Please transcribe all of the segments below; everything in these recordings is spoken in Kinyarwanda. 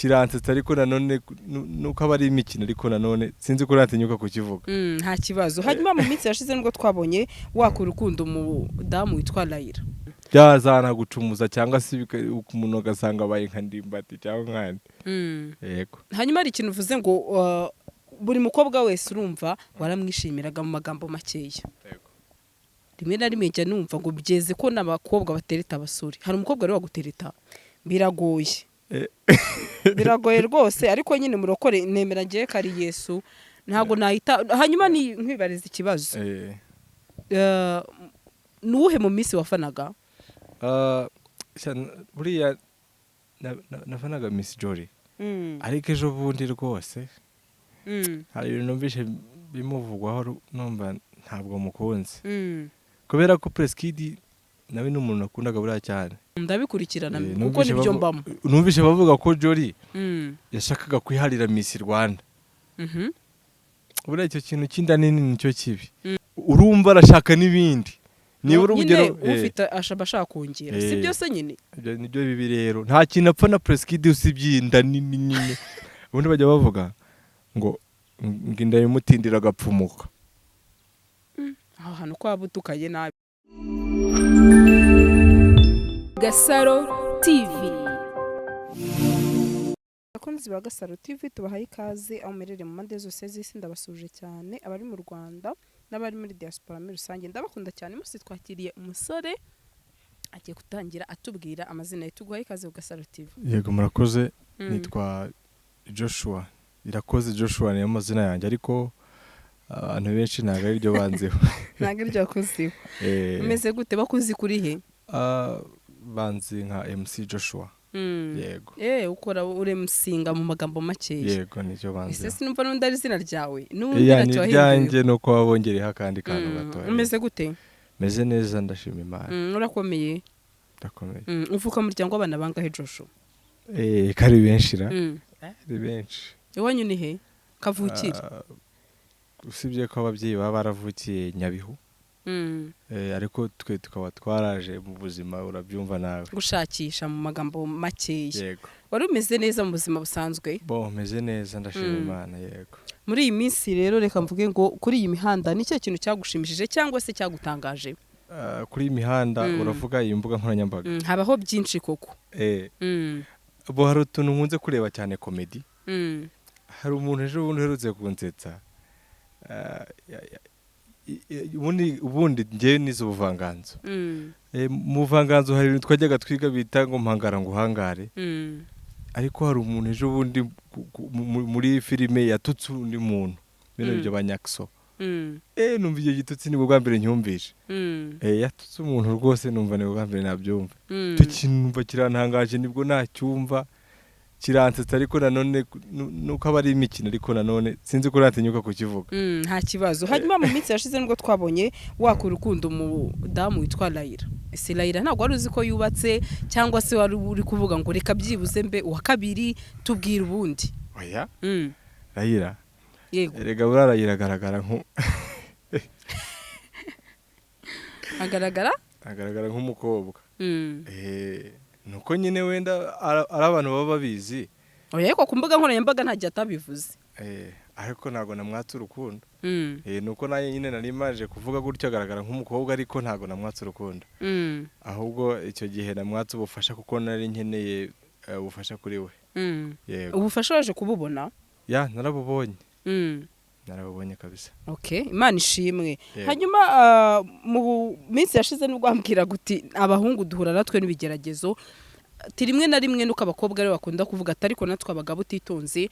Kiransetsa, ariko nanone nuko aba ari imikino, ariko nanone sinzi ko natinyuka kukivuga. Nta kibazo. Hanyuma mu minsi yashize nibwo twabonye wakora urukundo umudamu witwa Layira. Byazanagucumuza cyangwa se umuntu agasanga abaye nka Ndimbati cyangwa nkandi. Yego. Hanyuma hari ikintu uvuze ngo buri mukobwa wese urumva waramwishimiraga mu magambo makeya. Rimwe na rimwe njya numva ngo byeze ko n'abakobwa batereta abasore. Hari umukobwa rero wagutereta? Biragoye. Biragoye rwose, ariko nyine murokore nemera ngiye ko ari Yesu, ntabwo nahita. Hanyuma ni nkwibariza ikibazo. Ni uwuhe mu minsi wafanaga? Ah, buriya nafanaga Miss Jolly, ariko ejo bundi rwose hari ibintu numvise bimuvugwaho, numva ntabwo mukunze, kubera ko Prince Kid nawe ni umuntu nakundaga buriya cyane. Ndabikurikirana kuko numvise nibyo mbamo. Numvise bavuga ko Jolly yashakaga kwiharira Miss Rwanda. Buriya icyo kintu cy'inda nini nicyo kibi. Urumva arashaka n'ibindi, nibura Nyine urugero ufite ashaba ashaka kongera, si byose nyine. Ibyo nibyo bibi rero. Nta kintu apfa na Prince Kid usibye inda nini nyine. Ubundi bajya bavuga ngo inda imutindira agapfumuka. Aho hantu ko waba utukanye nabi. Gasaro TV. Abakunzi ba Gasaro TV, tubahaye ikaze aho muherereye mu mpande zose z'isi. Ndabasuje cyane abari mu Rwanda n'abari muri diaspora muri rusange, ndabakunda cyane. Umunsi twakiriye umusore, agiye gutangira atubwira amazina ye. Tuguhaye ikaze ku Gasaro TV. Yego, murakoze. Nitwa Joshua Irakoze Joshua, niyo mazina yanjye, ariko abantu benshi ntabwo ari ryo banziho. Ntabwo aribyo wakuziho. Umeze gute? Bakuzi kuri he? Ah, banzi nka MC Joshua. Yego. Ukora uremusinga mu magambo makeya. Yego, nicyo Ese banziho. sinumva n'undi ari izina ryawe n'ubundi Iya, ni ntacyo wahinduye? iryanjye, ni uko wabongereyeho akandi kantu gatoya. Umeze gute? Meze neza, ndashima Imana. Urakomeye? Ndakomeye. Uvuka mu muryango w'abana bangahe, Joshua? Kari benshi ra. Ari benshi. Iwanyu ni he kavukire? Ah, usibye ko ababyeyi baba baravukiye Nyabihu, ariko twe tukaba twaraje mu buzima, urabyumva nawe. Gushakisha mu magambo makeya. Yego. Wari umeze neza mu buzima busanzwe? Bo, meze neza, ndashima Imana, yego. Muri iyi minsi rero, reka mvuge ngo kuri iyi mihanda ni cyo kintu cyagushimishije cyangwa se cyagutangaje? Ah, kuri iyi mihanda? Uravuga iyi mbuga nkoranyambaga? Habaho byinshi koko. Bo, hari utuntu nkunze kureba cyane, comedy. Hari umuntu ejo bundi uherutse kunsetsa. Ah, ubundi njyewe nize ubuvanganzo. Mu buvanganzo hari ibintu twajyaga twiga bita ngo mpangara ngo uhangare. Ariko hari umuntu ejo bundi muri filime yatutse undi muntu, bino byo banyakso. Numva icyo gitutsi nibwo bwa mbere nyumvishe. Yatutse umuntu rwose, numva nibwo bwa mbere nabyumva. Icyo kintu numva kirantangaje, nibwo nacyumva, kiransetsa, ariko nanone nuko aba ari imikino, ariko nanone sinzi ko natinyuka kukivuga. Nta kibazo. Hanyuma mu minsi yashize nibwo twabonye wakora urukundo umudamu witwa Layira. Ese Layira ntabwo wari uzi ko yubatse, cyangwa se wari uri kuvuga ngo reka byibuze mbe uwa kabiri? Tubwira ubundi. Oya. Rayira? Yego. Erega buriya Rayira agaragara nko Agaragara? Agaragara nk'umukobwa. Nuko nyine wenda ari abantu baba babizi. Oya, ariko ku mbuga nkoranyambaga nta gihe atabivuze. Ariko ntabwo namwatse urukundo. Nuko nanjye nyine nari maje kuvuga gutyo, agaragara nk'umukobwa, ariko ntabwo namwatse urukundo. Ahubwo icyo gihe namwatse ubufasha, kuko nari nkeneye ubufasha kuri we. Yego. Ubufasha waje kububona? Ya, narabubonye. Narabubonye kabisa. Okay, Imana ishimwe. Yego. Hanyuma mu minsi yashize nubwo wambwiraga uti abahungu duhura natwe n'ibigeragezo, ati rimwe na rimwe nuko abakobwa aribo bakunda kuvuga ati ariko natwe abagabo utitonze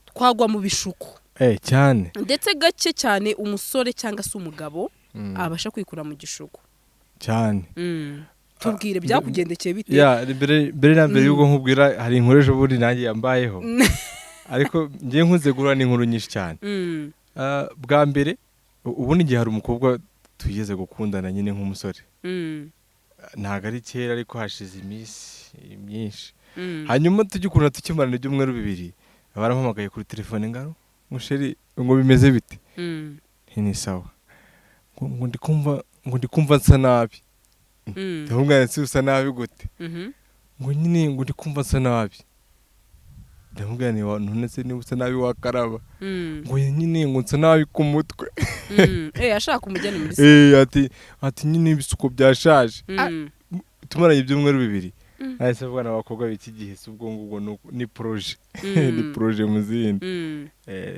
twagwa mu bishuko. Cyane. Ndetse gake cyane umusore cyangwa se umugabo abasha kwikura mu gishuko. Cyane. Tubwire, byakugendekeye bite? Ya, mbere na mbere y'ubwo nkubwira, hari inkuru ejo bundi nanjye yambayeho, ariko ngiye nkunze guhura n'inkuru nyinshi cyane. Ah, bwa mbere ubundi igihe hari umukobwa tugeze gukundana nyine nk'umusore. Ntabwo ari kera, ariko hashize iminsi myinshi. Hanyuma tugikunda, tukimarana ibyumweru 2, barampamagaye kuri telefone ngaro ngo: "Chéri," ngo: "bimeze bite?" Nti: "Ni sawa." Ngo: "Ndi kumva nsa nabi." Ndamubwira nti: "Usa nabi gute?" Ngo nyine ngo: "Ndi kumva nsa nabi." Ndamubwira nti: "None se niba usa nabi wakaraba?" Ngo nyine ngo nsa nabi ku mutwe. Ashaka umujyane muri Ati nyine ibisuko byashaje. Tumaranye ibyumweru 2. Nahise mvuga n'abakobwa b'iki gihe si ubwo ngubwo, ni projet, ni projet mu zindi.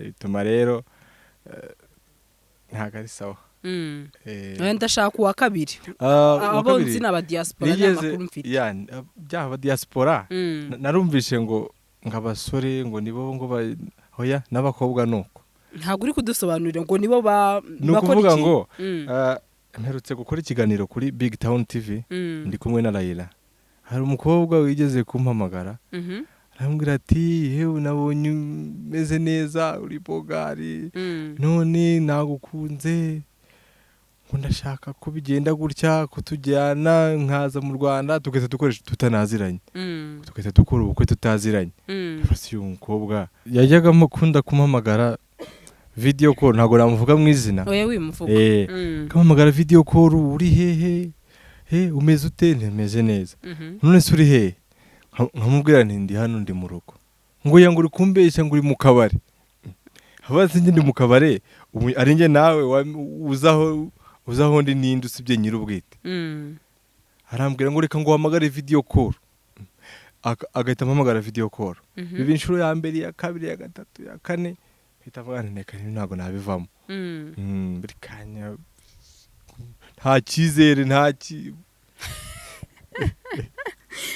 Bituma rero ntabwo ari sawa. Oya, ndashaka uwa kabiri. Uwa Abo kabiri, nzi ni abadiaspora, nta makuru mfite. Ya, byaba diaspora, narumvishe ngo abasore ngo nibo ngo oya, n'abakobwa nuko. Ntabwo uri kudusobanurira ngo nibo ba Ni bakora ukuvuga iki? ngo mperutse gukora ikiganiro kuri Big Town TV ndi kumwe na Layla. Hari umukobwa wigeze kumpamagara, arambwira ati: "Yewe, nabonye umeze neza, uri bogari, none nagukunze, ngo ndashaka ko bigenda gutya, kutujyana nkaza mu Rwanda, tugahita dukoresha tutanaziranye, tugahita dukora ubukwe tutaziranye." Basi uyu mukobwa yajyaga akunda kumpamagara video call, ntabwo namuvuga mu izina. Oya, wimuvuga. Kampamagara video call: "Uri hehe? He, umeze ute?" "Ntimeze neza." "None se uri hehe?" Nkamubwira nti: "Ndi hano, ndi mu rugo." Ngo: "Ya, ngo uri kumbeshya, ngo uri mu kabari." Abazi njye ndi mu kabare, ubu ari njye nawe uzaho ndi ninde usibye nyir'ubwite? Arambwira ngo: "Reka ngo uhamagare video call." Agahita ampamagara video call. Biba inshuro ya mbere, iya kabiri, iya gatatu, iya kane, mpita mvuga nti: "Reka, ntabwo nabivamo." Buri kanya nta cyizere, nta ki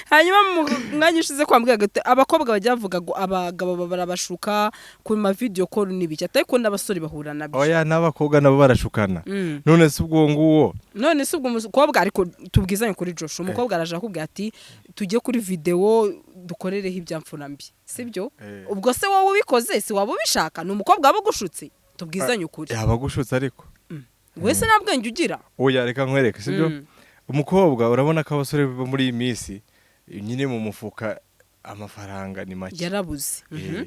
Hanyuma mu mwanya ushize kwambwira ati abakobwa bajya bavuga ngo abagabo barabashuka ku ma video call n'ibiki, ariko n'abasore bahura nabyo. Oya, n'abakobwa nabo barashukana. None se ubwo nguwo None se ubwo umukobwa, ariko tubwizanye kuri Joshua, umukobwa araje akubwira ati: "Tujye kuri video dukorereho ibyamfura mbi," sibyo? Ubwo se wowe ubikoze si waba ubishaka? Ni umukobwa waba ugushutse? Tubwizanye ukuri. Yaba agushutse ariko. Wese nta bwenge ugira. Oya, reka nkwereke, sibyo? Umukobwa, urabona ko abasore bo muri iyi minsi nyine mu mufuka amafaranga ni make. Yarabuze.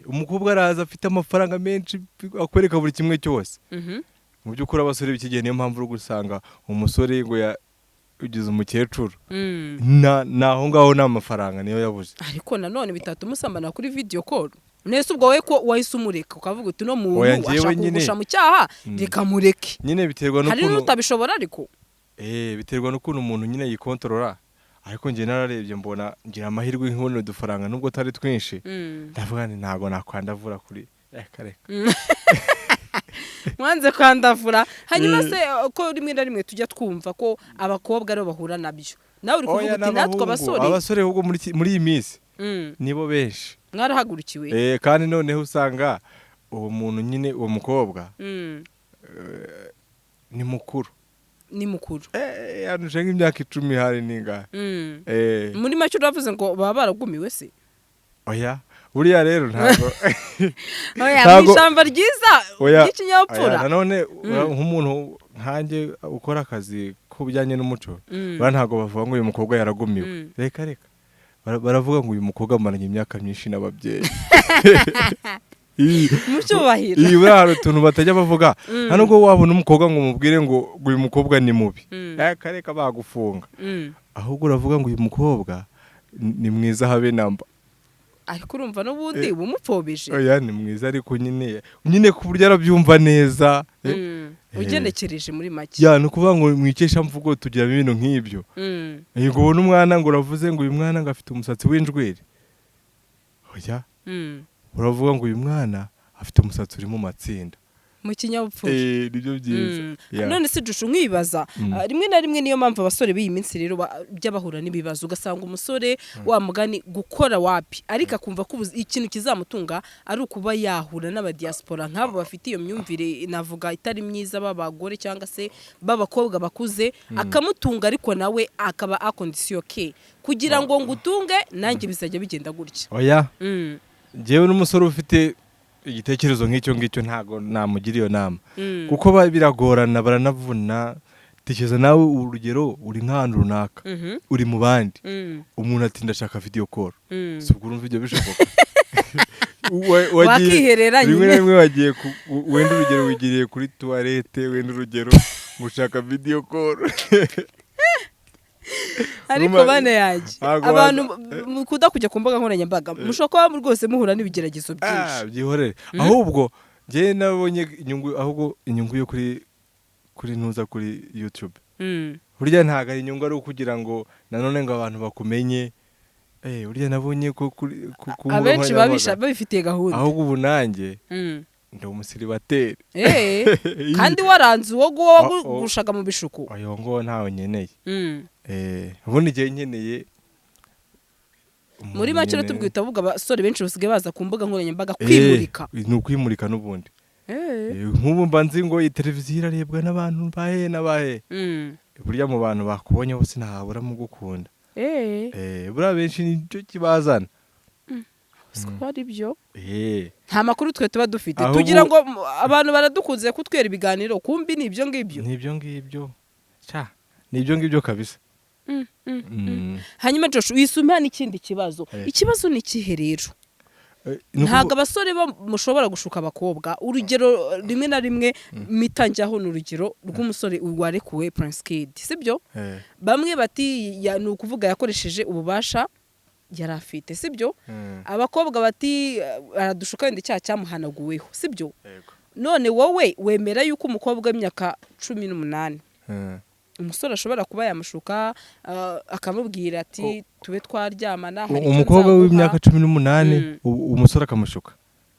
Umukobwa araza afite amafaranga menshi, akwereka buri kimwe cyose. Mu by'ukuri abasore b'iki gihe, niyo mpamvu uri gusanga umusore ngo ugize umukecuru, na aho ngaho ni amafaranga niyo yabuze. Ariko nanone bitatuma usambana kuri video call. Nese ubwo wowe ko wahise umureka ukavuga uti: "Uno muntu Oya, njyewe ashaka nyine- kugusha mu cyaha, reka mureke"? Nyine biterwa Hari n'ukuntu n'utabishobora ariko. Biterwa n'ukuntu umuntu nyine yikontorora. Ariko njye nararebye mbona ngira amahirwe nkibonera udufaranga, nubwo atari twinshi, ndavuga nti: "Ntabwo nakwandavura kuri, reka reka." Mwanze kwandavura. Hanyuma se ko rimwe na rimwe tujya twumva ko abakobwa aribo bahura nabyo, nawe uri kuvuga Oya, uti natwe n'abahungu, abasore? Abasore ahubwo muri iyi minsi nibo benshi. Mwarahagurukiwe. Kandi noneho usanga uwo muntu nyine, uwo mukobwa ni mukuru. Ni mukuru. Yanuje nk'imyaka 10, hari n'ingahe. Muri make uravuze ngo baba baragumiwe se? Oya, buriya rero ntabwo Oya, mu ishyamba ryiza Oya, ry'ikinyabupfura. Oya, nanone nk'umuntu nkanjye ukora akazi k'ubujyanye n'umuco, buriya ntabwo bavuga ngo uyu mukobwa yaragumiwe. Reka reka. Baravuga ngo uyu mukobwa amaranye imyaka myinshi n'ababyeyi. Mu cyubahiro. Iyi, buriya hari utuntu batajya bavuga. Nta nubwo wabona umukobwa ngo umubwire ngo uyu mukobwa ni mubi. Reka reka, bagufunga. Ahubwo uravuga ngo uyu mukobwa ni mwiza habe namba. Ariko urumva n'ubundi uba umupfobije. Oya, ni mwiza ariko nyine ku buryo arabyumva neza. Ugenekereje muri make. Ya, ni ukuvuga ngo mu ikeshamvugo tugiramo ibintu nk'ibyo. Ngo ubone umwana ngo uravuze ngo uyu mwana ngo afite umusatsi w'injwiri, oya. Uravuga ngo uyu mwana afite umusatsi uri mu matsinda. Mu kinyabupfura. Nibyo byiza. Yeah. None se Joshua, nkibaza, rimwe na rimwe niyo mpamvu abasore b'iyi minsi rero bajya bahura n'ibibazo, ugasanga umusore wa mugani gukora wapi, ariko akumva ko ikintu kizamutunga ari ukuba yahura n'abadiaspora nk'abo bafite iyo myumvire navuga itari myiza, b'abagore cyangwa se b'abakobwa bakuze, akamutunga, ariko nawe akaba à condition ke kugira ngo ngutunge nanjye bizajya bigenda gutya. Oya, njyewe n'umusore ufite igitekerezo nk'icyo ngicyo ntabwo namugira iyo nama, kuko biragorana, baranavuna. Tekereza nawe urugero, uri nk'ahantu runaka, uri mu bandi, umuntu ati: "Ndashaka video call." Si ubwo urumva ibyo bishoboka? Wakiherera Rimwe na nyine. rimwe wagiye wenda urugero wigiriye kuri toilette, wenda urugero ngo ushaka video call. Ariko Urumva- bane yanjye, Ntabwo abantu mukunda kujya ku mbuga nkoranyambaga mushobora kuba rwose muhura n'ibigeragezo byinshi. Byihorere. Ahubwo njyewe nabonye inyungu, ahubwo inyungu yo kuri ntuza kuri YouTube. Burya ntabwo ari inyungu, ari ukugira ngo nanone ngo abantu bakumenye. Burya nabonye ko ku mbuga Abenshi nkoranyambaga. babisha babifitiye gahunda. Ahubwo ubu nanjye ndi umusiribateri. Kandi waranze uwo nguwo Oh, oh. wagushaga mu bishuko. Ayo ngo ntawe nkeneye. Ubundi igihe nkeneye umuntu Muri make nyine- tubwita avuga abasore benshi basigaye baza ku mbuga nkoranyambaga kwimurika. Ni ukwimurika n'ubundi. Nk'ubu mba nzi ngo iyi televiziyo irarebwa n'abantu bahe n'abahe. Burya mu bantu bakubonye bose ntahabura mu gukunda. Buriya benshi nicyo kibazana. Siko ari byo. Nta makuru twe tuba dufite. Ahubwo- Tugira ngo abantu baradukunze kutwera ibiganiro, kumbi ni ibyo ngibyo. Ni ibyo ngibyo. Sha, ni ibyo ngibyo kabisa. Hanyuma Josh, wisumira n'ikindi kibazo. Ikibazo ni ikihe rero? Ni Ntabwo abasore bo mushobora gushuka abakobwa. Urugero rimwe na rimwe mitanjyaho ni urugero rw'umusore warekuwe, Prince Kid, sibyo? Bamwe bati ni ukuvuga yakoresheje ububasha yari afite, sibyo? Abakobwa bati aradushuka, wenda icyaha cyamuhanaguweho, sibyo? Yego. None wowe wemera yuko umukobwa w'imyaka 18 umusore ashobora kuba yamushuka, akamubwira ati tube twaryamana, hari icyo Umukobwa nzaguha? w'imyaka 18, umusore akamushuka?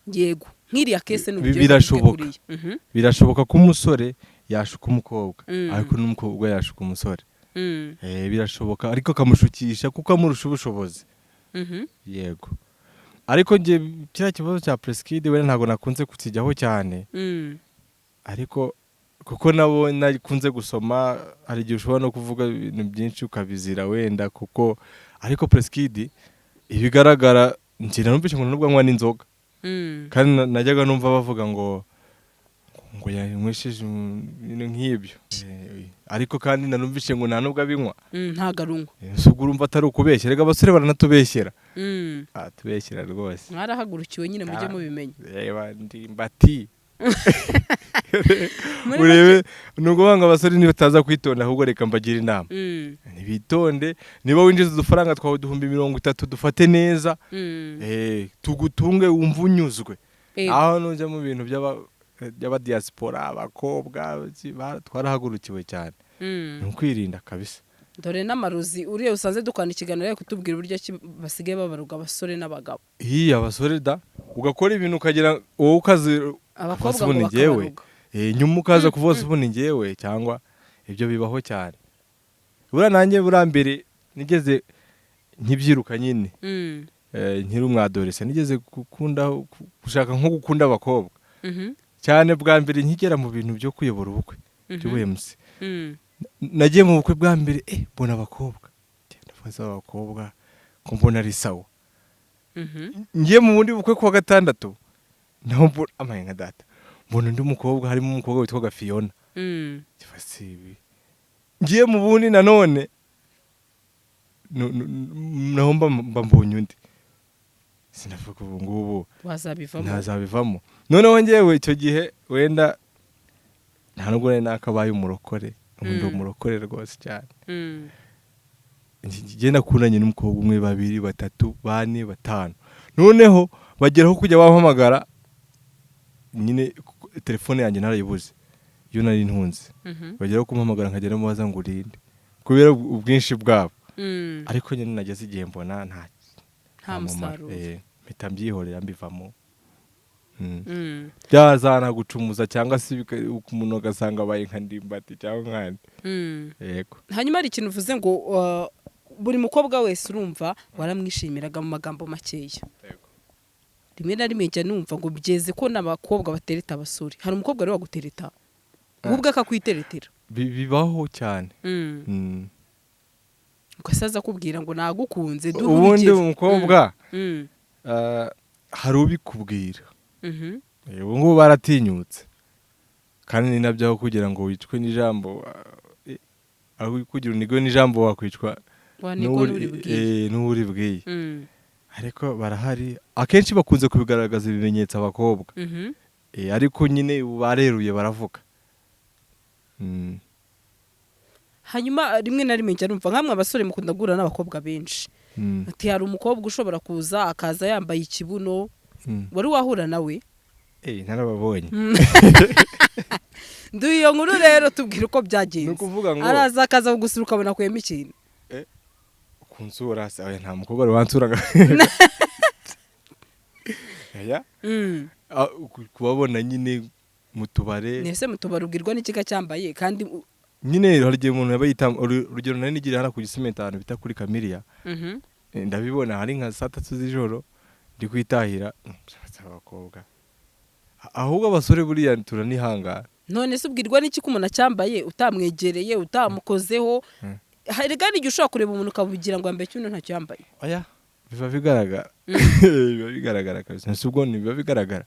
Yego, nk'iriya case ni urugero. Birashoboka. Kuriya. Birashoboka ko umusore yashuka umukobwa, ariko n'umukobwa yashuka umusore. Birashoboka, ariko akamushukisha kuko amurusha ubushobozi. Yego, ariko njye kiriya kibazo cya Prince Kid wenda ntabwo nakunze kukijyaho cyane, ariko kuko nabo nakunze gusoma, hari igihe ushobora no kuvuga ibintu byinshi ukabizira wenda kuko, ariko Prince Kid ibigaragara njye numvise ngo nubwo anywa n'inzoga, kandi najyaga numva bavuga ngo yanywesheje ibintu nk'ibyo. Ariko kandi nanumvise ngo nta nubwo abinywa. Ntago arunywa. Si ubwo urumva atari ukubeshya? Rega abasore baranatubeshyera. Atubeshyera rwose. Mwarahagurukiwe nyine, mujye mubimenya. Reba Ndimbati. Muri Urebe, ni ukuvuga ngo abasore nibataza kwitonda, ahubwo reka mbagire inama. Ntibitonde. Niba winjiza udufaranga twawe 30,000, dufate neza, tugutunge wumva unyuzwe. Aho nujya mu bintu by'abadiaspora, abakobwa twarahagurukiwe cyane. Ni ukwirinda kabisa. Dore n'amarozi uriya usanze dukwana ikiganiro ari kutubwira uburyo ki basigaye babaruga abasore n'abagabo. Iya, abasore da, ugakora ibintu ukagira wowe ukazi Abakobwa ukaza ngo ubona njyewe. bakabaruga. Nyuma ukaza kuvuga se ubundi njyewe, cyangwa ibyo bibaho cyane. Buriya nanjye buriya mbere nigeze nkibyiruka nyine, nkiri umwadolescent, nigeze gukunda, gushaka nko gukunda abakobwa cyane. Bwa mbere nkigera mu bintu byo kuyobora ubukwe by'ubuhemusi, nagiye mu bukwe bwa mbere, mbona abakobwa. Ngenda mbaza abakobwa ko mbona ari sawa. Ngiye mu bundi bukwe kuwa gatandatu, naho mbona amaye nka data, mbona undi mukobwa, harimo umukobwa witwaga Fiona. Kiva si ibi. Ngiye mu bundi nanone naho mba mbonye undi, sinavuga ubu ngubu Wazabivamo. Ntazabivamo. Noneho ngewe icyo gihe wenda nta nubwo nari nakabaye umurokore, ubu ndi umurokore rwose cyane. Njye nakundanye n'umukobwa umwe, babiri, batatu, bane, batanu, noneho bageraho kujya bampamagara nyine, telefone yanjye narayibuze iyo nari ntunze. Bageraho kumpamagara nkagera mubaza ngo urinde kubera ubwinshi bwabo. Ariko nyine nageze igihe mbona nta Nta mumaro. musaruro. Mpita mbyihorera, mbivamo. Byazanagucumuza cyangwa se umuntu agasanga abaye nka Ndimbati cyangwa nkandi. Yego. Hanyuma hari ikintu uvuze ngo buri mukobwa wese urumva waramwishimiraga mu magambo makeya. Rimwe na rimwe njya numva ngo byeze ko n'abakobwa batereta abasore. Hari umukobwa rero wagutereta wowe ubwe akakwiteretera? Bibaho cyane. Ugasaza akubwira ngo nagukunze, duhe Ubundi urugero. umukobwa hari ubikubwira. Ubu ngubu baratinyutse, kandi ni nabyo, aho kugira ngo wicwe n'ijambo, aho kugira unigwe n'ijambo wakwicwa Wanigwa n'uribwiye. N'uwuribwiye. Ariko barahari, akenshi bakunze kubigaragaza ibimenyetso abakobwa. Ariko nyine ubu bareruye baravuga. Hanyuma rimwe na rimwe njya numva nkamwe abasore mukunda guhura n'abakobwa benshi, ati hari umukobwa ushobora kuza akaza yambaye ikibuno. Wari wahura nawe? Narababonye. Nduye iyo nkuru rero, tubwire uko Ni byagenze. ukuvuga ngo Araza akaza kugusura, ukabona akuyemo ikintu. Kunsura se? Oya, nta mukobwa wari wansuraga. Oya. Kubabona nyine mu tubare. Nese mu tubari ubwirwa n'ikiga cyambaye kandi Nyine hari igihe umuntu yaba yita, urugero nari nigiriye hano ku Gisimenti ahantu bita kuri Kamiriya. Ndabibona hari nka saa 3 z'ijoro ndi kwitahira. Nshatse abakobwa, ahubwo abasore buriya turanihangana. None se ubwirwa n'iki ko umuntu acyambaye utamwegereye, utamukozeho? Hari kandi igihe ushobora kureba umuntu ukabugira ngo yambaye ikibuno ntacyo yambaye. Oya, biba bigaragara, biba bigaragara kabisa. Ese ubwo ntibiba bigaragara?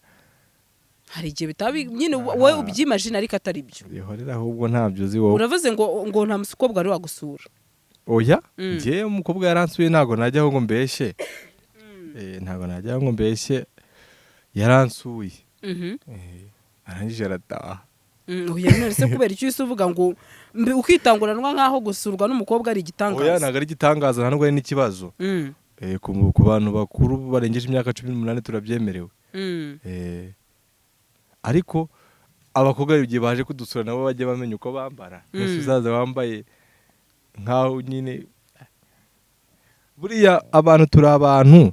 Hari igihe bitaba nyine wowe ubyimagine ariko atari byo. Bihorera, ahubwo ntabyo uzi wowe. Uravuze ngo nta mukobwa wari wagusura. Oya. Njyewe umukobwa yaransuye, ntabwo najyaho ngo mbeshye. Ntabwo najyaho ngo mbeshye, yaransuye. Arangije arataha. Oya, none se kubera icyo uhise uvuga ngo ukitanguranwa nk'aho gusurwa n'umukobwa ari Oya, igitangaza? ntabwo ari igitangaza, nta nubwo ari n'ikibazo. Ku bantu bakuru barengeje imyaka 18 turabyemerewe. Ariko abakobwa igihe baje kudusura nabo bajye bamenya uko bambara. Mbese uzaza wambaye nkaho nyine, buriya abantu turi abantu.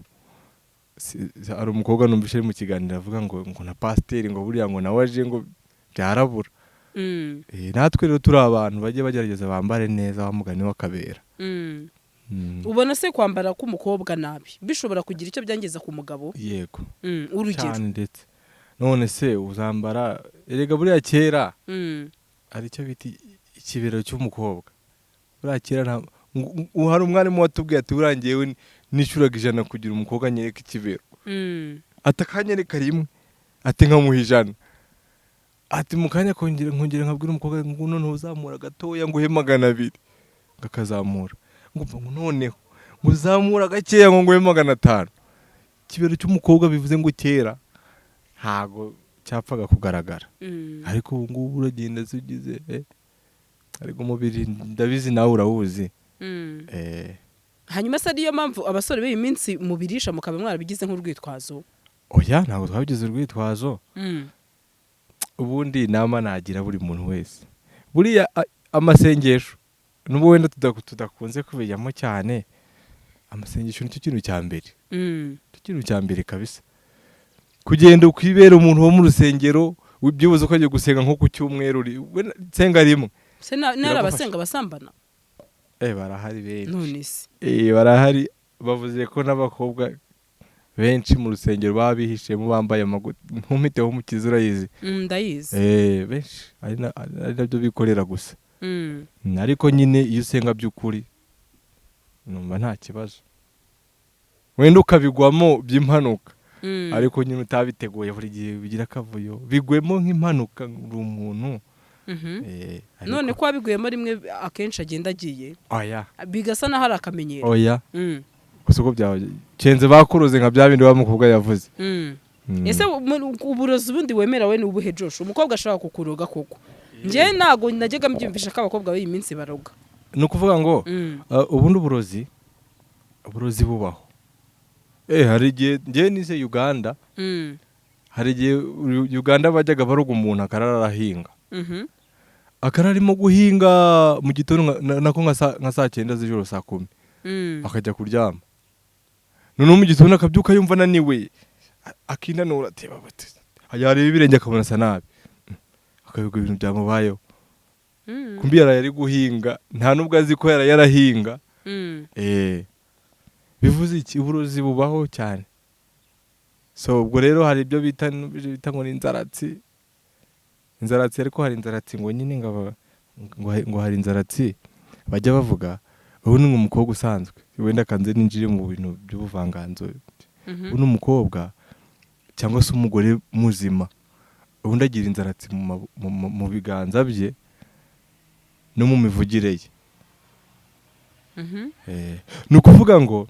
Hari umukobwa numvise ari mu kiganiro avuga ngo na pasiteri ngo buriya ngo nawe aje ngo byarabura. Natwe rero turi abantu, bajye bagerageza bambare neza wa mugani w'akabera. Ubona se kwambara k'umukobwa nabi bishobora kugira icyo byangiza ku mugabo? Yego. Urugero? Cyane ndetse. None se uzambara, erega buriya kera hari icyo bita ikibero cy'umukobwa. Buriya kera hari umwarimu watubwiye ati buriya njyewe nishyuraga 100 kugira umukobwa anyereke ikibero. Ati akanyereka rimwe, ati nkamuha 100. Ati mu kanya kongera nkongera nkabwira umukobwa ngo noneho uzamura gatoya nguhe 200, ngo akazamura, ngo mva ngo noneho ngo uzamura gakeya ngo nguhe 500. Ikibero cy'umukobwa bivuze ngo kera ntago cyapfaga kugaragara. Ariko ubu ngubu uragenda se ugize, ariko umubiri ndabizi nawe urawuzi. Hanyuma se ariyo mpamvu abasore b'iyi minsi mubirisha mukaba mwarabigize nk'urwitwazo? Oya, ntabwo twabigize urwitwazo. Ubundi inama nagira buri muntu wese, buriya amasengesho, nubwo wenda tudakunze kubijyamo cyane, amasengesho nicyo kintu cya mbere. Nicyo kintu cya mbere kabisa. Kugenda ukibera umuntu wo mu rusengero, byibuze uko agiye gusenga nko ku cyumweru, senga rimwe. Se nari Biragufasha. abasenga basambana? Barahari benshi. None se? Barahari. Bavuze ko n'abakobwa benshi mu rusengero baba bihishemo bambaye ntumpiteho umukiza, urayizi. Ndayizi. Benshi ari nabyo bikorera gusa. Ariko nyine iyo usenga by'ukuri numva nta kibazo, wenda ukabigwamo by'impanuka. Ariko nyine utabiteguye, buri gihe bigira akavuyo, bigwemo nk'impanuka uri umuntu. None ko wabiguyemo rimwe, akenshi agenda agiye Oya. bigasa n'aho ari akamenyero. Oya. Gusa uko byaba kenze bakuruze nka bya bindi wa mukobwa yavuze. Ese uburozi ubundi wemera we ni ubuhe, Josh? Umukobwa ashobora kukuroga koko? Njyewe ntabwo najyaga mbyumvisha ko abakobwa b'iyi minsi baroga. Ni ukuvuga ngo ubundi uburozi bubaho. Hari igihe njyewe nize Uganda, hari igihe Uganda bajyaga baroga umuntu akarara arahinga, akarara arimo guhinga mu gitondo nako nka saa 9 z'ijoro, saa 10, akajya kuryama. Noneho mu gitondo akabyuka yumva ananiwe, akinanura, ati bati yareba ibirenge akabona asa nabi, akabiga ibintu byamubayeho. Kumbi yaraye ari guhinga, nta nubwo azi ko yaraye arahinga. Bivuze iki? Uburozi bubaho cyane. So ubwo rero hari ibyo bita ngo ni inzaratsi, inzaratsi. Ariko hari inzaratsi ngo nyine ngo hari inzaratsi bajya bavuga. Ubu ni umukobwa usanzwe, wenda kanze ninjire mu bintu by'ubuvanganzo. Ubu ni umukobwa cyangwa se umugore muzima, ubundi agira inzaratsi mu biganza bye no mu mivugire ye. Ni ukuvuga ngo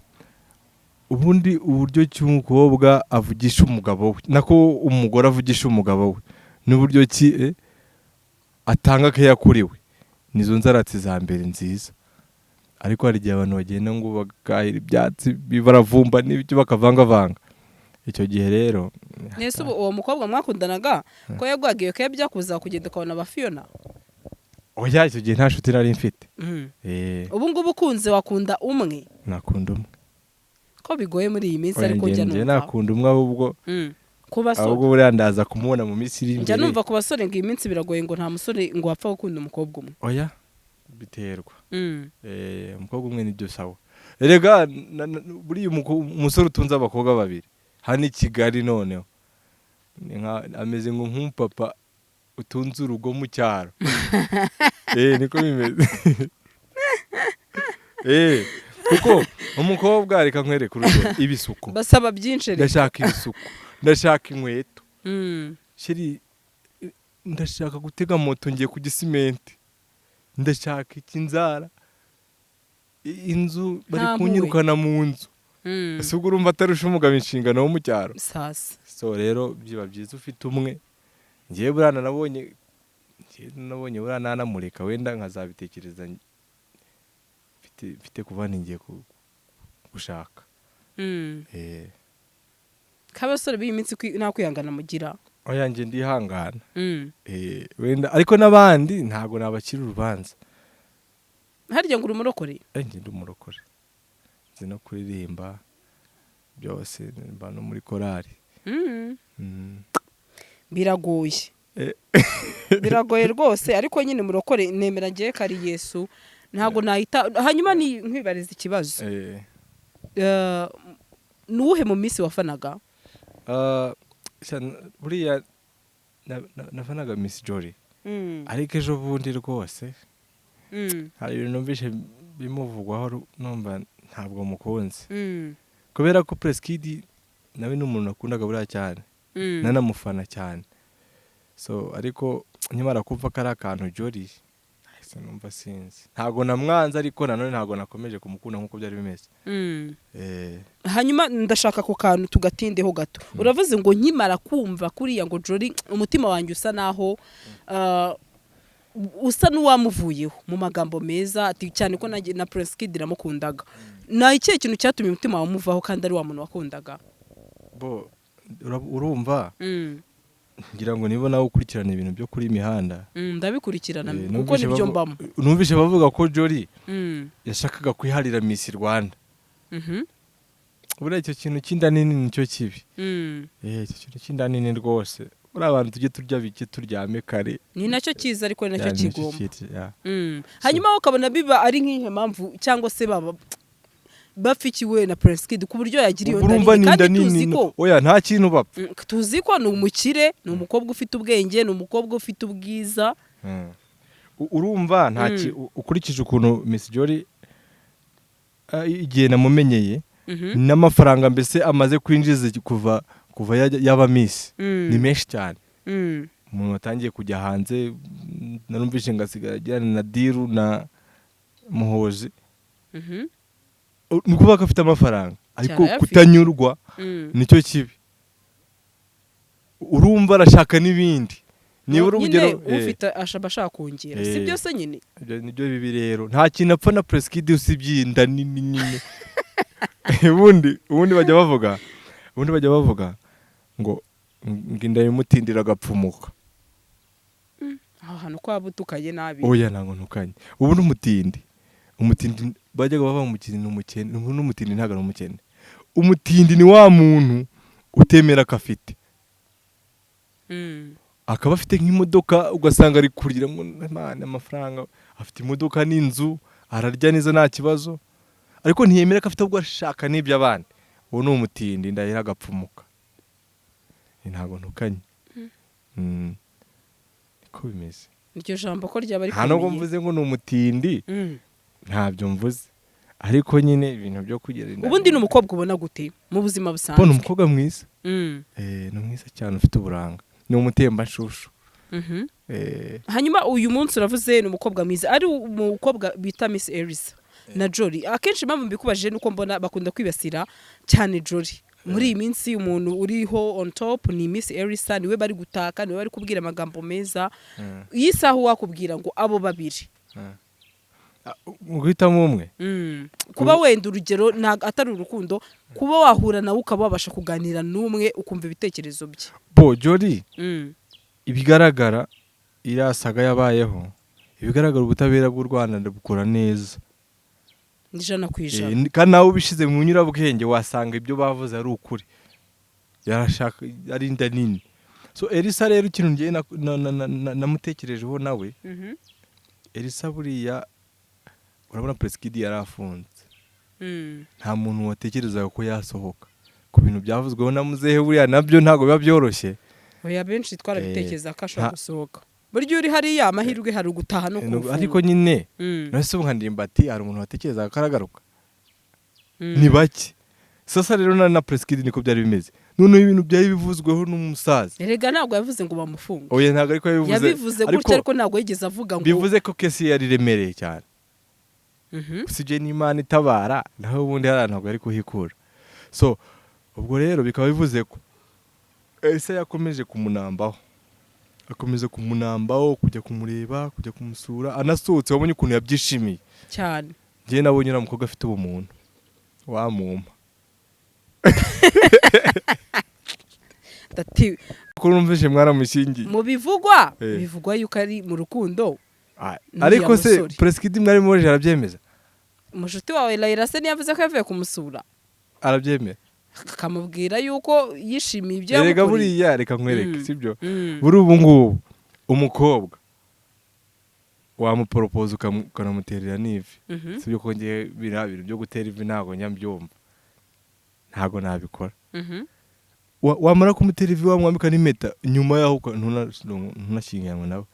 ubundi uburyo ki umukobwa avugisha umugabo we, nako umugore avugisha umugabo we, n'uburyo ki atanga keya kuri we. Nizo nzaratsi za mbere nziza. Ariko hari igihe abantu bagenda ngo bagahira ibyatsi baravumba n'ibyo bakavangavanga. Icyo gihe rero Nese ubu uwo mukobwa mwakundanaga ko yaguhaga iyo keya, byakubuza kugenda ukabona abafiyona? Oya, icyo gihe nta nshuti nari mfite. Ubu ngubu ukunze wakunda umwe? Nakunda umwe. Ko bigoye muri iyi minsi? Oya, Ariko njya njye numva nakunda umwe, ahubwo Ku basore. ahubwo buriya ndaza kumubona mu minsi iri Njya imbere. numva ku basore ngo iyi minsi biragoye, ngo nta musore ngo wapfa gukunda umukobwa umwe. Oya, biterwa. Umukobwa umwe nibyo sawa. Erega buriya umusore utunze abakobwa babiri hano i Kigali, noneho ni ameze ngo nk'umupapa utunze urugo mu cyaro. Niko bimeze. Kuko umukobwa, reka nkwereke urugero, ibisuko. Basaba byinshi rero. Ndashaka ibisuko, ndashaka inkweto, chéri, ndashaka gutega moto ngiye ku Gisimenti, ndashaka iki, nzara inzu bari Nta mpuhwe. kunyirukana mu nzu. Ese ubwo urumva atarusha umugabo inshingano wo mu cyaro? Sasa. So rero biba byiza ufite umwe. Ngewe buriya nabonye, ngewe nabonye buriya nanamureka, wenda nkazabitekereza mfite kuva ngiye gushaka. K'abasore b'iyi minsi nta kwihangana mugira. Oya, njye ndihangana. Wenda ariko n'abandi ntabwo nabakira urubanza. Harya ngo uri umurokore? Njye ndi umurokore, nzi no kuririmba byose, mba no muri korari. Biragoye. Biragoye rwose, ariko nyine murokore nemera ngiye ko ari Yesu, ntabwo nahita. Hanyuma ni nkwibariza ikibazo. Ni uwuhe mu minsi wafanaga? Ah, buriya nafanaga Miss Jolly, ariko ejo bundi rwose hari ibintu numvise bimuvugwaho, numva ntabwo mukunze, kubera ko Prince Kid nawe ni umuntu nakundaga buriya cyane, nanamufana cyane. So ariko nkimara kumva ko ari akantu Jolly, nahise numva sinzi, ntabwo namwanze, ariko nanone ntabwo nakomeje kumukunda nk'uko byari bimeze. Hanyuma ndashaka ako kantu tugatindeho gato. Uravuze ngo nkimara kumva kuriya ngo Jolly, umutima wanjye usa naho usa n'uwamuvuyeho, mu magambo meza ati cyane ko nanjye na Prince Kid namukundaga. Na ikihe kintu cyatumye umutima wamuvaho kandi ari wa muntu wakundaga? Bo urumva, ngira ngo niba nawe ukurikirana ibintu byo kuri mihanda. Ndabikurikirana kuko Numvise nibyo mbamo. Numvise bavuga ko Jolly yashakaga kwiharira Miss Rwanda. Buriya icyo kintu cy'inda nini nicyo kibi. Icyo kintu cy'inda nini rwose, buriya abantu tujye turya bike, turyame kare. Ni nacyo cyiza, ariko ni nacyo Ya, nicyo kigomba. cyiza, ya. Hanyuma wowe ukabona biba ari nk'ihe mpamvu, cyangwa se baba bapfikiwe na Prince Kid ku buryo yagira iyo nda Urumva nini ni inda kandi tuzi nini. ko Oya, nta kintu bapfa. Tuzi ko ni umukire, ni umukobwa ufite ubwenge, ni umukobwa ufite ubwiza. Urumva nta ukurikije ukuntu Miss Jolly, igihe namumenyeye n'amafaranga mbese amaze kwinjiza kuva yaba Miss, ni menshi cyane. Umuntu watangiye kujya hanze, narumvishe ngo asigaye agirana na deal na Muhozi. Ni ukuvuga ko afite amafaranga, ariko Cyane ayafite. kutanyurwa nicyo kibi. Urumva arashaka n'ibindi, nibura Nyine urugero ufite ashaba ashaka kongera, si byose nyine. Ibyo nibyo bibi rero. Nta kintu apfa na Prince Kid usibye inda nini nyine. Ubundi bajya bavuga ngo inda y'umutindira agapfumuka. Aho hantu ko waba utukanye nabi. Oya, ntabwo ntukanye. Ubu ni umutindi. Umutindi bajyaga bava mu mukene, ni umukene. Ubu n'umutindi ntabwo ari umukene. Umutindi ni wa muntu utemera ko afite, akaba afite nk'imodoka, ugasanga ari kurira ngo Imana amafaranga, afite imodoka n'inzu, ararya neza, nta kibazo, ariko ntiyemera ko afite, ubwo ashaka n'iby'abandi. Uwo ni umutindi, ndahira agapfumuka. Ntabwo ntukanye. Niko bimeze. Iryo jambo ko ryaba Nta nubwo rikomeye. mvuze ngo ni umutindi. Ntabyo mvuze, ariko nyine ibintu byo kugira inda. Ubundi ni umukobwa ubona gute mu buzima Bo, ni busanzwe? umukobwa mwiza. Ni mwiza cyane, ufite uburanga, ni umutembanshushu. Hanyuma uyu munsi uravuze ni umukobwa mwiza, ari umukobwa bita Miss Elisa na Jolly. Akenshi impamvu mbikubajije nuko mbona bakunda kwibasira cyane Jolly muri iyi minsi. Umuntu uriho on top ni Miss Elisa, niwe bari gutaka, niwe bari kubwira amagambo meza. Iyi saha wakubwira ngo abo babiri Mu guhitamo umwe, Kuba wenda urugero ntabwo atari urukundo, kuba wahura nawe ukaba wabasha kuganira n'umwe ukumva ibitekerezo bye. Bo Jolly, ibigaragara iriya saga yabayeho, ibigaragara ubutabera bw'u Rwanda bukora neza. 100%. Kandi nawe ubishyize mu nyurabwenge wasanga ibyo bavuze ari ukuri, yarashaka ari inda nini. So Elisa rero, ikintu ngiye namutekerejeho nawe, Elisa buriya urabona Prince Kid yari afunze, nta muntu watekerezaga ko yasohoka ku bintu byavuzweho na muzehe. Buriya nabyo ntabwo biba byoroshye. Oya, benshi twarabitekereza ko ashobora gusohoka. Burya uri hariya amahirwe hari ugutaha no kufunga. Ariko nyine none se ubu nka Ndimbati hari umuntu watekerezaga ko aragaruka? Ni bake. Sasa rero na Prince Kid niko byari bimeze. Noneho ibintu byari bivuzweho n'umusaza. Erega ntabwo yavuze ngo bamufunge. Oya, ntabwo ariko yabivuze. Yabivuze gutya, ariko ntabwo yigeze avuga ngo Bivuze ko case yari iremereye cyane. Usibye n'Imana itabara, naho ubundi hariya ntabwo yari kuhikura. So ubwo rero bikaba bivuze ko Elisa yakomeje kumunambaho, akomeza kumunambaho, kujya kumureba, kujya kumusura. Anasohotse wabonye ukuntu yabyishimiye. Cyane. Njyewe nabonye uriya mukobwa afite ubumuntu, wamumpa. Ndati Ko numvise mwaramushyingiye. Mu bivugwa, bivugwa yuko ari mu rukundo n'uriya Ariko se musore. Prince Kid mwari muje arabyemeza? Umushuti wawe Layira se ntiyavuze ko yavuye kumusura? Arabyemera. Akamubwira yuko yishimiye ibyo Erega yamukoreye. buriya reka nkwereke, sibyo? Buri ubu ngubu umukobwa wamuporopoza ukanamuterera n'ivi, sibyo? Ko ngewe biriya bintu byo gutera ivi ntabwo njya mbyumva, ntabwo nabikora. Wamara kumutera ivi, wamwambika n'impeta, nyuma yaho ntunashyingiranwe nawe.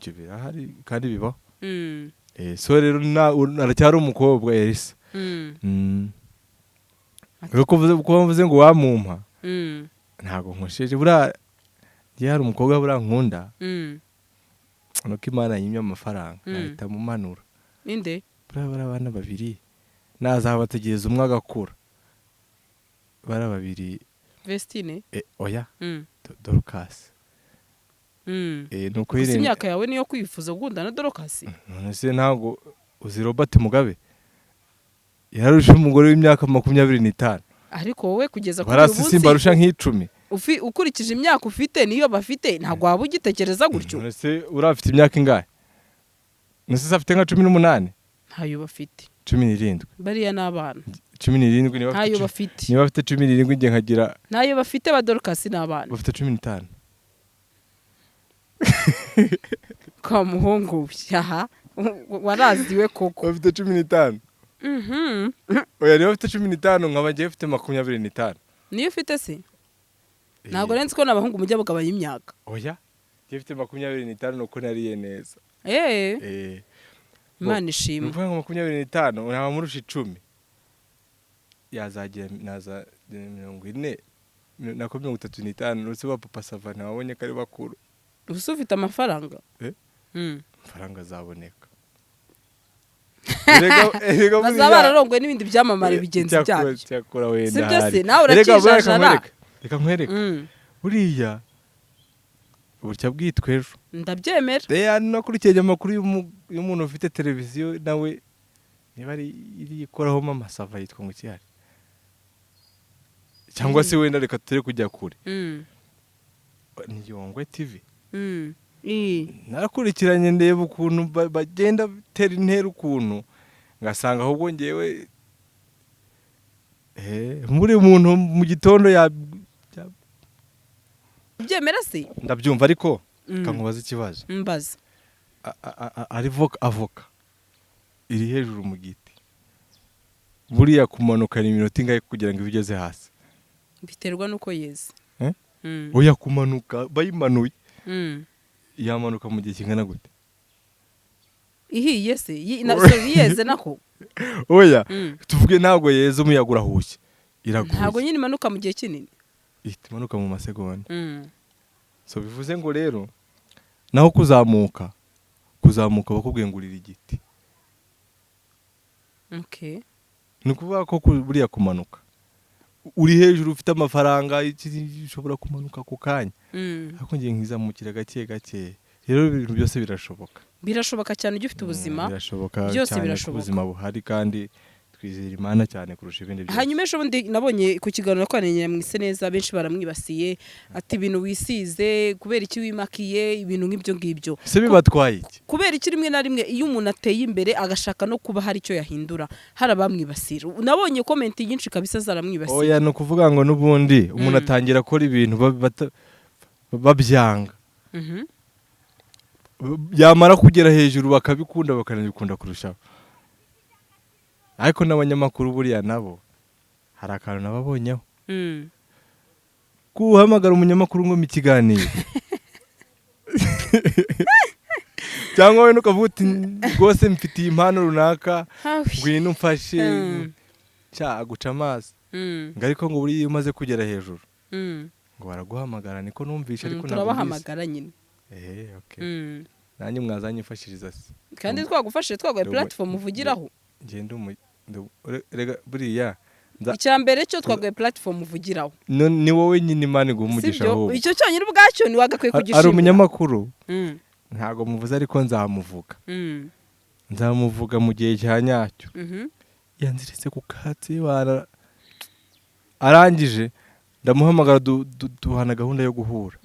Ibyo birahari kandi bibaho. So rero aracyari umukobwa Elisa. Rero kuba mvuze ngo wamumpa, ntabwo nkosheje. Buriya njye hari umukobwa buriya nkunda, nuko Imana yimye amafaranga, nahita mumanura. Inde? Buriya bariya abana babiri nazabategereza umwe agakura, bariya babiri. Vestine? Oya, Dorcas. Nuko Gusa Irene imyaka yawe niyo kwifuza gukundana na Dorcas? None se ntabwo uzi Robert Mugabe yararusha umugore w'imyaka 25? Ariko wowe kugeza kuri uyu Barasi munsi simbarusha nk'icumi. Ukurikije imyaka ufite niyo bafite, ntabwo waba ugitekereza gutyo. None se uriya afite imyaka ingahe? None se afite nka 18? Ntayo bafite. 17. Bariya ni abana. 17 niba afite Ntayo bafite. Niba afite 17, njye nkagira Ntayo bafite, ba Dorcas ni abana. Bafite 15. Kwa muhungu we, aha waraziwe koko. Bafite 15. Oya, niba bafite 15, nkaba ngiye mfite 25. Niyo ufite se? Ntabwo nzi ko n'abahungu mujya mugabanya imyaka. Oya, ngiye mfite 25 nuko nariye neza. Imana Ni ishimwe. ukuvuga ngo 25 naba murusha 10, yazagira naza 40, nako 35. Uretse ba Papa Sava ntabonye ko ari bakuru. Ubu ufite amafaranga? Eh? Amafaranga azaboneka. Erega Bazaba bararongoye n'ibindi byamamare bigenzi byabyo. Cyakora wenda Si byo se? hari. Nawe Erega buriya reka urakijajara. nkwereke, buriya burya bwitwa ejo. Ndabyemera. Rero nakurikiranye amakuru y'umuntu ufite televiziyo nawe, niba ari iri ikoraho Mama Sava, yitwa ngo ikihari, cyangwa se wenda reka turi kujya kure, ni Yongwe TV. Narakurikiranye ndeba ukuntu bagenda batera intera, ukuntu ngasanga ahubwo ngewe muri muntu mu gitondo Ubyemera se? Ndabyumva, ariko kankubaza ikibazo. Mbaza. Ari avoka iri hejuru mu giti, buriya kumanuka ni iminota ingahe kugira ngo ibe igeze hasi? Biterwa n'uko yeze. Eh? Mm. Oya, kumanuka bayimanuye, yamanuka mu gihe kingana gute? Ihiye se? Sorry, yeze nako. Oya, tuvuge ntabwo yeze, umuyaga urahushye, Ntabwo iraguye. nyine imanuka mu gihe kinini. Ihita imanuka mu masegonda. So bivuze ngo rero naho kuzamuka bakubwiye ngo urira igiti, ni ukuvuga ko buriya kumanuka uri hejuru ufite amafaranga ushobora kumanuka ako kanya, ariko ngiye nkizamukira gake gake. Rero ibintu byose birashoboka. Birashoboka cyane ujya ufite ubuzima. Birashoboka Byose cyane ko birashoboka. ubuzima buhari, kandi twizera Imana cyane kurusha ibindi byose. Hanyuma ejo bundi nabonye ku kiganiro nakoranye Nyamwise neza, benshi baramwibasiye, ati ibintu wisize, kubera iki wimakiye, ibintu nk'ibyo ngibyo. Se bibatwaye iki? Kubera iki rimwe na rimwe iyo umuntu ateye imbere agashaka no kuba hari icyo yahindura, hari abamwibasira? Nabonye comment nyinshi kabisa zaramwibasiye. Oya, ni ukuvuga ngo n'ubundi umuntu atangira akora ibintu babyanga, yamara kugera hejuru bakabikunda, bakanabikunda kurushaho. Ariko n'abanyamakuru buriya nabo hari akantu nababonyeho. Guhamagara umunyamakuru ngo mu ikiganiro, cyangwa wenda ukavuga uti rwose mfitiye impano runaka, Hawi. ngwino umfashe, cya aguca amazi. Ngo ariko ngo buriya iyo umaze kugera hejuru ngo baraguhamagara, niko numvishe, ariko ntabwo mbizi. Turabahamagara nyine. Okay. Nanjye mwazanyifashiriza se? Kandi twagufashije, twaguhaye platform uvugiraho. Ngende rega buriya Icya mbere cyo twaguhaye platform uvugiraho. No, ni wowe nyine, Imana iguha umugisha. Sibyo? Ahubwo Icyo cyonyine ubwacyo ntiwagakwiye hari kugishimira. umunyamakuru, ntabwo muvuze ariko nzamuvuga, nzamuvuga mu gihe cya nyacyo. Yanziritse ku katsi bara, arangije ndamuhamagara, duhana gahunda yo guhura,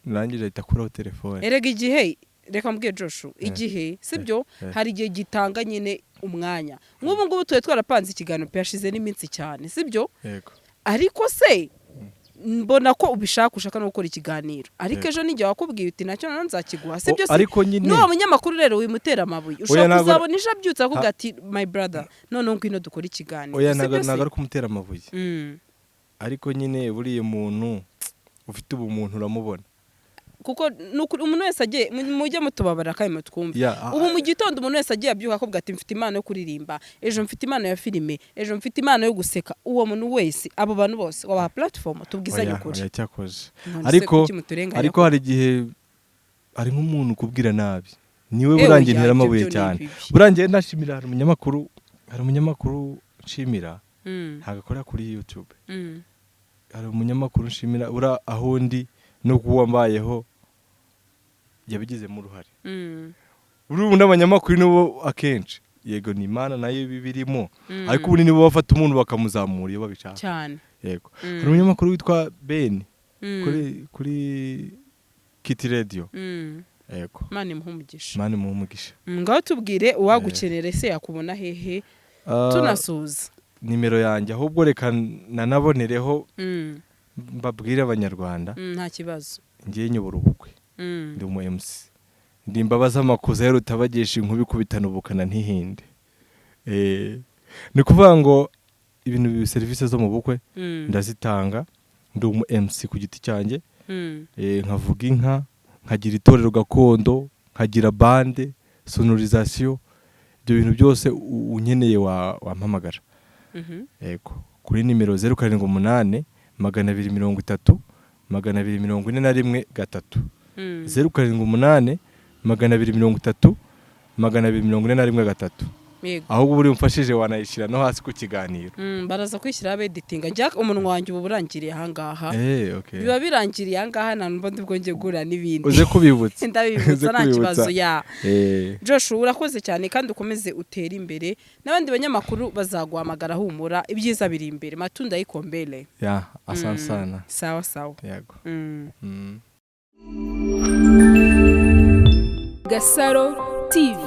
narangije ahita akuraho telefone. Erega igihe, reka mbwiye Joshua, igihe sibyo? Hari igihe gitanga nyine umwanya. Nk'ubu ngubu tuba twarapanze ikiganiro pe, hashize n'iminsi cyane, sibyo? Yego. Ariko se mbona ko ubishaka, ushaka no gukora ikiganiro, ariko Yego. ejo n'igihe wakubwiye uti nacyo nanone nzakiguha, sibyo? Se Ariko nyine n'uwo munyamakuru rero wimutera amabuye, ushobora kuzabona ejo abyutse akubwira ati my brother, noneho ngwino dukore ikiganiro. Oya, Sibyo ntabwo se? ntabwo ari kumutera amabuye. Ariko nyine buriya muntu ufite ubumuntu uramubona. Kuko umuntu wese agiye mujye mutubabara kandi mutwumve. Ubu mu gitondo umuntu wese agiye abyuka akubwira ati mfite impano yo kuririmba, ejo mfite impano ya filime, ejo mfite impano yo guseka, uwo muntu wese, abo bantu bose wabaha platform? Tubwizanye Oya, ukuri. oya, cyakoze. None se Ariko kuki muturenganya? ariko hari igihe hari nk'umuntu ukubwira nabi, niwe burangiye Oya, ntera ibyo amabuye byo ni cyane. bibi. Burangiye ndashimira, hari umunyamakuru nshimira, ntabwo akora kuri YouTube. Hari umunyamakuru nshimira ura aho ndi no kuba mbayeho yabigizemo uruhare. Uri n'abanyamakuru nibo akenshi, yego ni Imana nayo ibirimo, ariko ubundi nibo bafata umuntu bakamuzamura iyo babishaka. Cyane. Yego, hari umunyamakuru witwa Ben kuri Kiti Radio. Yego. Imana imuhe umugisha. Imana imuhe umugisha. Ngaho tubwire, uwagukenera ese yakubona hehe? Tunasuza. Nimero yanjye, ahubwo reka nanabonereho mbabwire Abanyarwanda. Nta kibazo. Ngiye nyobora ubukwe, ndi umu MC, ndi imbabazi amakuza ya rutabagesha inkuba ikubitana ubukana ntihinde. Ni ukuvuga ngo ibintu serivisi zo mu bukwe ndazitanga, ndi umu MC ku giti cyanjye. Nkavuga inka, nkagira itorero gakondo, nkagira bande, sonorisation, ibyo bintu byose unkeneye wampamagara. Yego, kuri nimero 078 230 241 3. 078 230 241 3. Ahubwo buri umfashije wanayishyira no hasi ku kiganiro. Baraza kwishyira abeditinga. Njya umunwa wanjye uba urangiriye ahangaha. Okay. Biba birangiriye ahangaha, nta numva ndi bwongeye guhura n'ibindi. Uze kubibutsa. Ndabibutsa. Uze Nta kubibutsa. kibazo ya. Joshua, urakoze cyane kandi ukomeze utere imbere, n'abandi banyamakuru bazaguhamagara, humura, ibyiza biri imbere, matunda yikombele. Ya, asante sana. Sawa sawa. Yego. Gasaro TV.